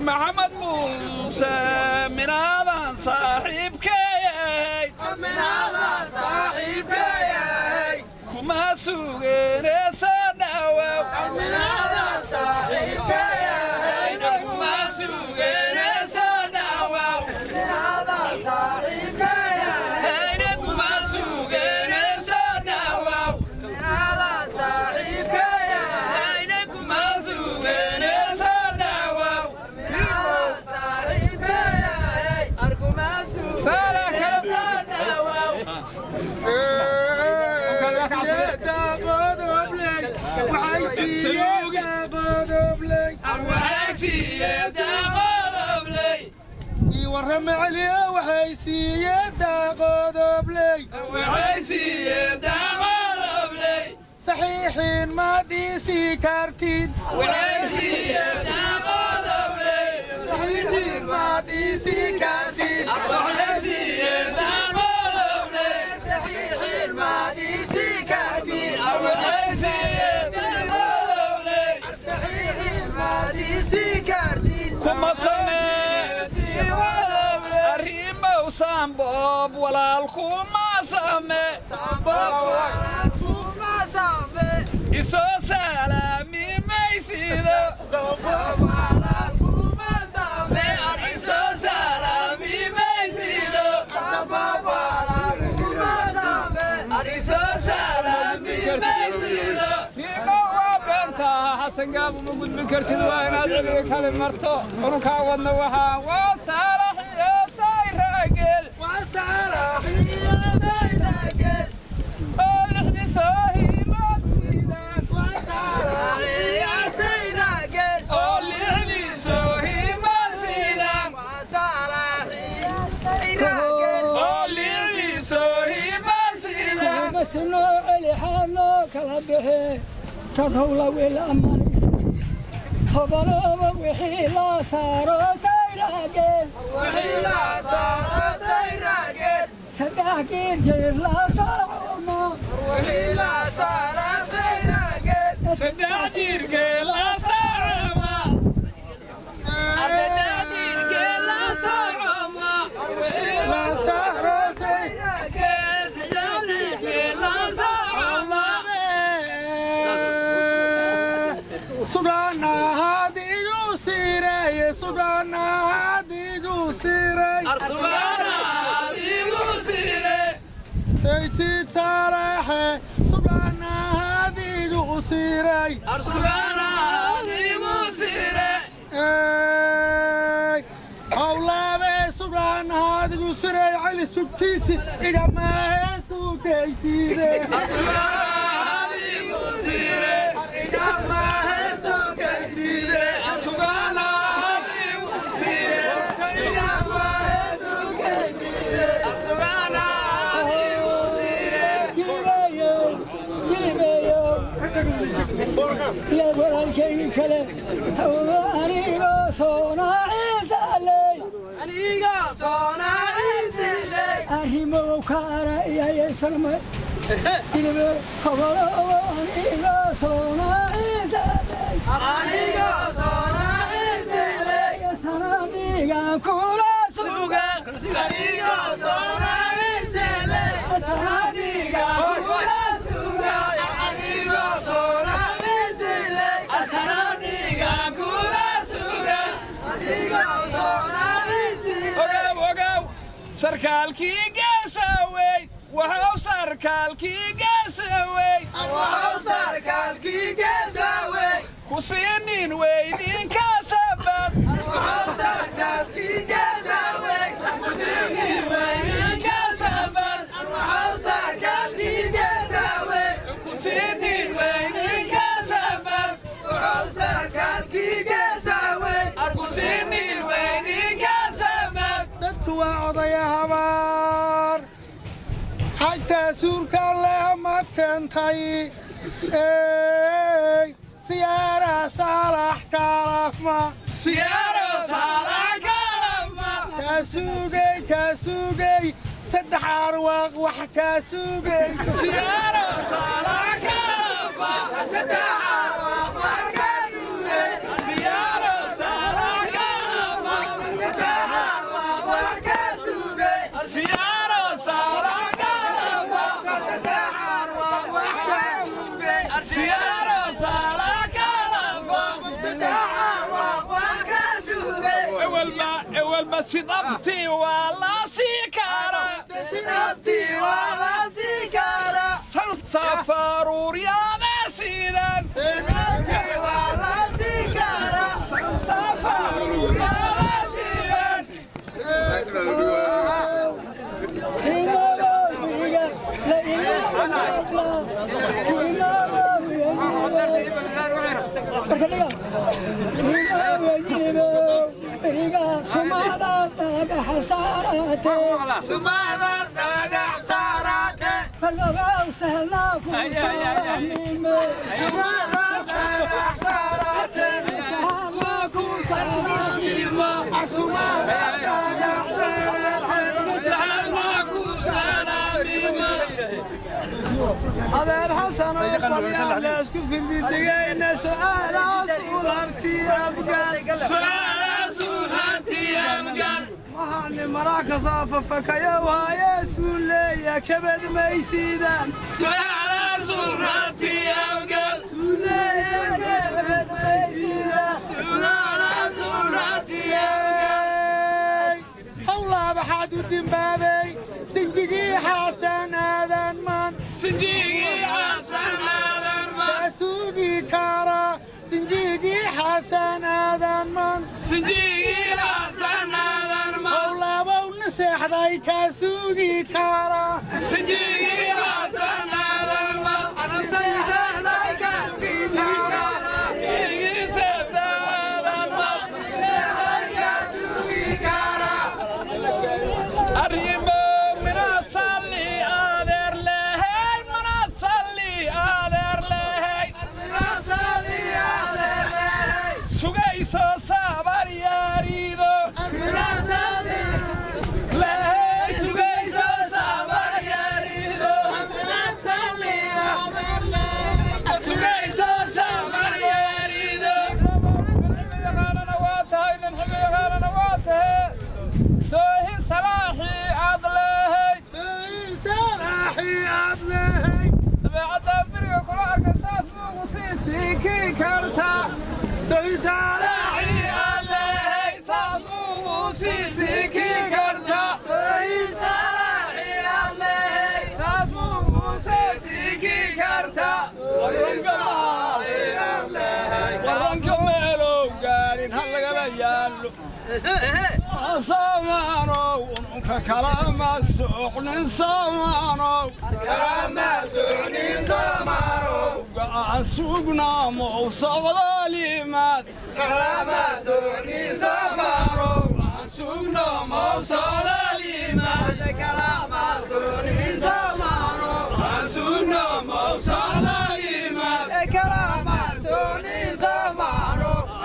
Maxamed Muuse minaadan saaxiibkayay kuma sugeene soo dhawow kuma sugeene soo dhawow kuma sugeene soo dhawow kuma sugeene soo dhawow. Saalax kala Soo dhawow. Waxay siiyeen daaqodobley. Warrama celiya, waxay siiyeen daaqodobley. Waxay siiyeen daaqodobley. Saxiixiin maad iisii kartid. Waxay siiyeen daaqodobley. Saxiixiin maad iisii kartid. Waxay siiyeen daaqodobley. Saxiixiin maad iisii kartid. Waxay siiyeen daaqodobley. Saxiixiin maad iisii kartid. Kuma samee arrimow saamboob walaal kuma same. Kuma same. Isoo salaami maysido. Kuma same. Isoo salaami maysido. Kuma same. Isoo salaami maysido. Riimo waa beentaa, Xasan Gaab uma gudbin kartid, waa inaad celiga kale marto. Unukaa wadna waxaa waa Saalax iyo Sayraageel oo lixdii soo himaad siidaan. Oo lixdii soo himaasidan. Oo lixdii soo himaasidan. Masnoo celi xaadnoo kala bixi tad howla wiil ammaanaysa hobalooba wixii loo saaro sayraageel saddex giir jiir la saacumo. Saddex jirgee la saacama. Saddex jirgee la saacama. Saddex jirgee la saacama. Sugaanahaadigu siray. Arsugaana adigu siire. Saysid saalaxe sugaanahaadigu siray. Arsugaana adigu siire. Howlaabe sugaanahaadigu siray cali sugtiisi igamaahe sugaysiide. Arsugaana adigu siire. Igamaahe sugaysiide. Arsugaana adigu siire. Igamaahe sugaysiide. Arsugaana adigu siire. Jilibeeyow, jilibeeyow iyo walaalkaygii kale hawlo anigoo soonaaciisaley arrimow ka ara iyayaysanma jilibe hobalobo anigoo soonaaciisaley sanadigan kula Suga. Sanadiga kula suga. Sanadiga kula suga. Ogow, ogow, sarkaalkii geesawey waxau sarkaalkii geesawey ku siinin weydinka sabad. Weydinka sabad. Ku siinin weydinka sabad. Ku siinin weydinka sabad. Dadku waa odaya habaar xagtaa suurka leh ma keentay ey siyaara saalax kaalafma. Siyaaro saalax kalama. Kaa sugay, kaa sugay saddex arwaaq wax kaa sugay. Siyaaro saalax kalama. Siyaaro saalax kalama. Ewelba sidabti waa la sii karaa. Safaruuryada sidan. Safaruuryada sidan. Adeer Xasan oo falyaa la isku findidigayna su'aalaas ul harti abgaan waxaani maraa ka soo fafakayo waaye suuleeya kabad maysiidaan. Howlaa waxaad u dimbaabay sinjigii Xasan Aadan Man kaasuugii kaara, sinjigii Xasan Aadan Man howlaabow na seexday kaasuugii kaara. Arrimo minaad salli adeer lehay, manaad salli adeer lehay, sugayso sabar yaarido lehay, sugayso sabar yaarido, sugayso sabar yaarido. Yaqaanana waa tahay nin xilli yaqaanana waa tahe soohin salaaxii aad leehayd dabeecaddaa beriga kula arka saas buugu sii siikii kartaa. Saas buugu sii siikii kartaa. Saas buugu sii siikii kartaa. Waranka meelow gaarin ha lagala yaallo samaanow, ununka kalama socnin samaanow, go'aan sugnaamow socdaalimaad samaanow, aan sugnamow socdaalimaad, aan sugnamow socdaalimaad,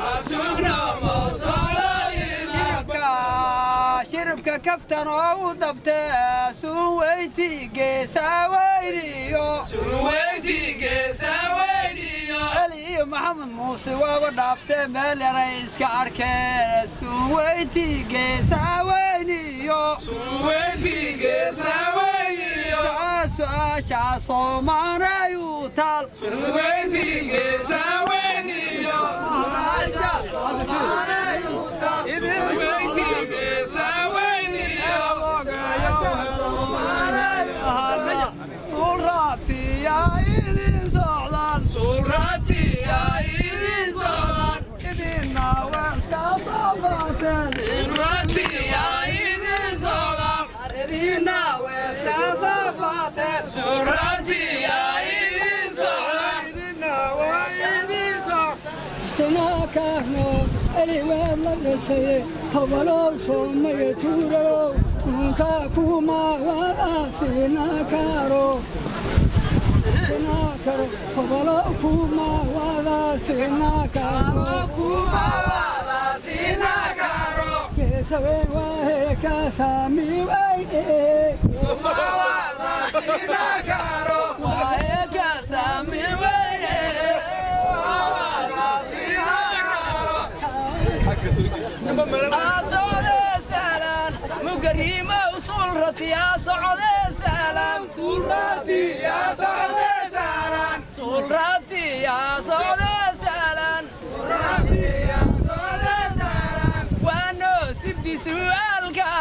aan sugnamow socdaalimaad. Shiribka kaftan oo u dabte suweyti geesaweyniyo Celi iyo Maxamed Muuse waaba dhaaftee meel yaray iska arkeen suweyti geesaweyniyo su-aasha soomaanay u taal. Sulraatiyaa idin socdaan, idinna weeska safaateen. Idina weeska safaateen. Idinna waa idin socdaan. Sinakaano eliwaad la dhashay hobalow soomaya tuurarow unka kuma wada sinakaro sinakaro hobalow kuma wada sinakaro keesaween waahe kaasami wayne waahe kaasami wayne.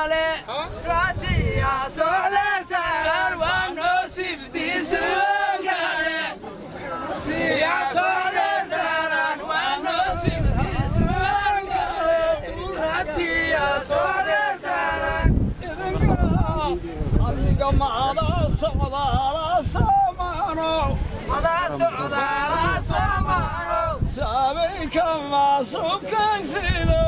kale waa noo sibdii sugan kale. Waa noo sibdii sugan kale. Adiga maada socdaala samaano saabeyka maasubkaysido.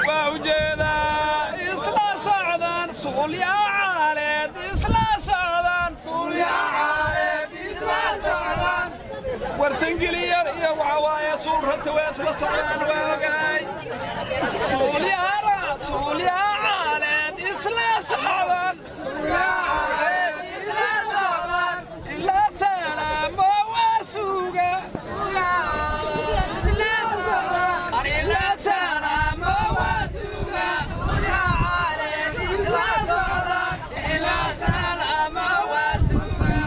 Waa ujeedaa isla socdaan suulyacaaleed isla socdaan warsangeliyan iyo waxa waaye suurrata waa isla socdaan waa ogaay suulyaara suulyacaaleed isla socdaan ilaa salaamo waa suuga ilaa salaamo waa suuga ilaa salaamo waa suuga.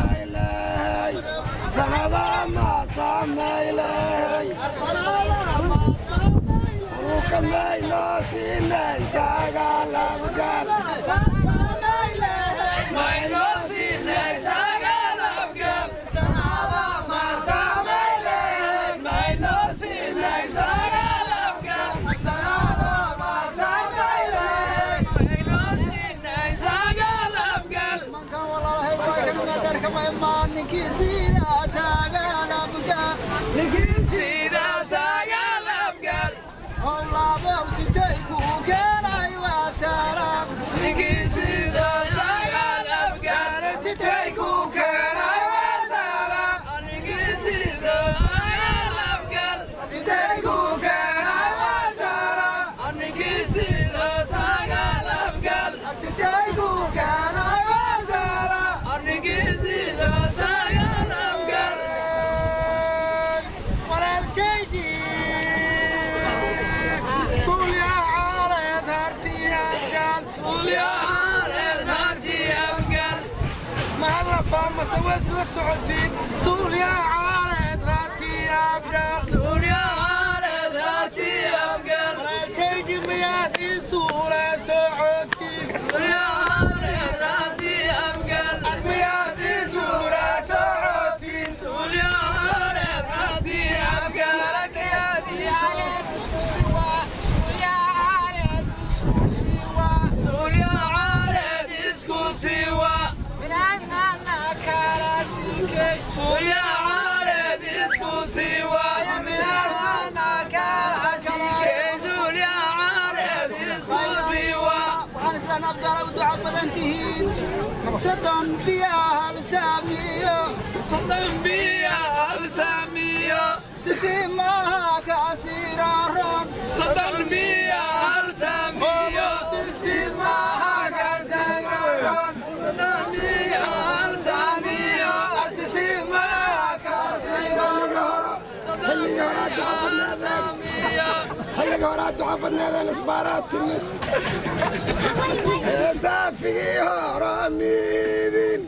Xilliga horaa duca badneedeen isbaaraad timid ee saafigii horamiidin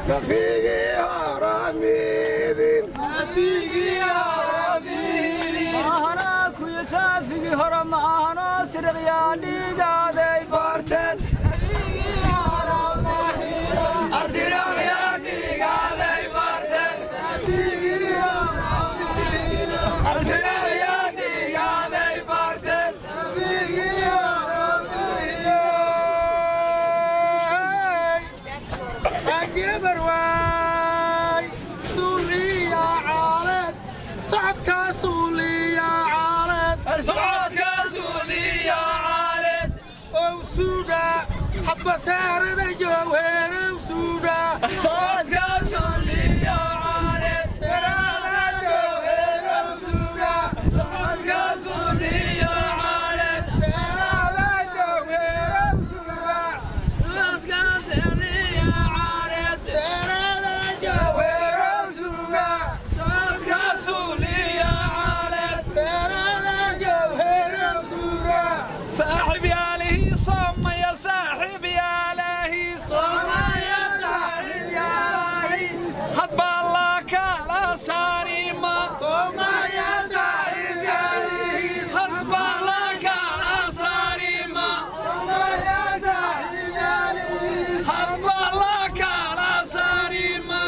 safigii horamiidin. Maahana kuyo saafigii hore maahano siriqyaa dhiigaaday barteen Hadba seerada jawheerow suuga. Socodka suuliyo caareed. Seerada jawheerow suuga. Socodka suuliyo caareed. Seerada jawheerow suuga. Socodka suuliyo caareed. Seerada jawheerow suuga. Socodka suuliyo caareed. Seerada jawheerow suuga. Saaxiib yaalihii soomaya, saaxiib yaalahii. Soomaya saaxiib yaalahiis. Hadba la kala saarima. Soomaya saaxiib yaalihiis. Hadba la kala saarima. Soomaya saaxiib yaalihiis. Hadba la kala saarima.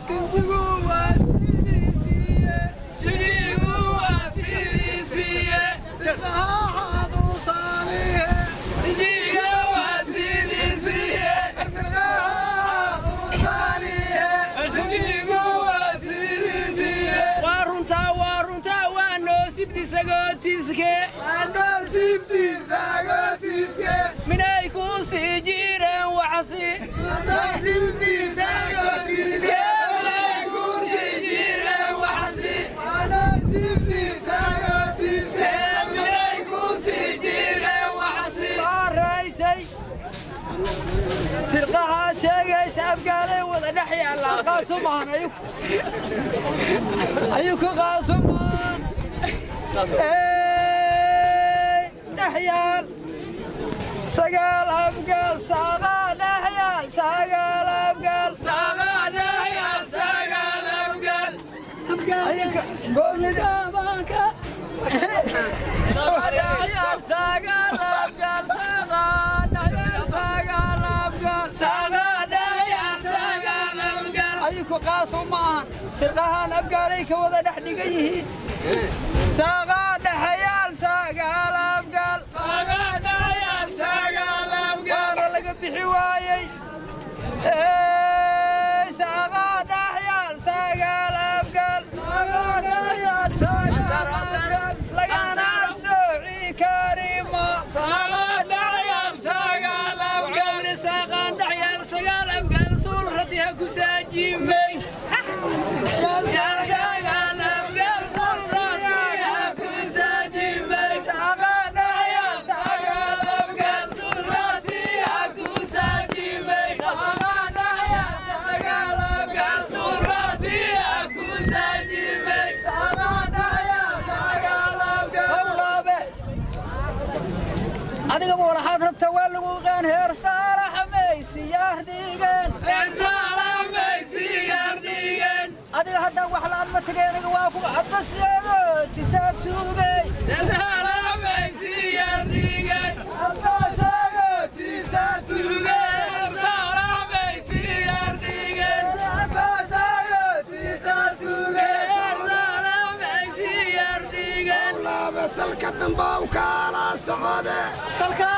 Sindigu waa sidiisiiye. Sidiigu waa sidiisiiye. Sirqahaadu saalihe. Sidiiga waa sidiisiiye. Sirqahaadu saalihe. Sidiigu waa sidiisiiye. Waa runtaa, waa runtaa, waa noo sibdisagootiske. Nasiibtiisagootiise. Minay ku sii jireen waxsi. Nasiibtiisagootiise. Minay ku sii jireen waxsi. Nasiibtiisagootiise. Minay ku sii jireen waxsi. Waa raysay sirqahaa sheegaysa abgaalay wada dhex yaallaa, qaasumahan ayuku qaasumaan. Ey, dhex yaal sagaal abgaal, saaqaa dhex yaal sagaal abgaal. Saagaa dhex yaal sagaal abgaal. Ayuka goonida Abaanka dhex yaal sagaal abgaal, saagaa dhex yaal sagaal abgaal, Saagaa dhex yaal sagaal abgaal. Ayuku qaasu maahan, sirqahaan abgaalay ka wada dhex dhigan yihiin. Saaqaa dhexayaal sagaal abgaal. Saagaa dhex yaal sagaal abgaal. Waana laga bixi waayey. Ey, saaqaa dhexyaal sagaal abgaal. Saagaa dhex yaal sagaal abgaal. Lagana sooci karima. Saagaa dhex yaal sagaal abgaal. Waxaan saaqaan dhex yaal sagaal abgaal, suul ratiha ku saajimay. Yaal sagaal abgaal, suul ratiha ku saajimay. Saaqaa dhexyaal Sagaal abgaal. Suul ratiha ku saajimay. Saaqaa dhexyaal sagaal abgaal. Suul ratiha ku saajimay. Saaqaa dhexyaal sagaal abgaal. Howlaabe. Adigaba walaxaad rabta waa lagu qeen heer saalaxmay siyaar dhigeen. Reer Saalax siyaar dhigeen. Adiga haddaan wax la adma tagay, aniga waa ku adba seego tisaad suugay. Reer Saalax siyaar dhigeen. Hadba sagootiisa suuga. Reer Saalax siyaar dhigeen. Hadba sagootiisa suuga. Reer Saalax siyaar dhigeen. Laba salka dambe u kala socode. Salka.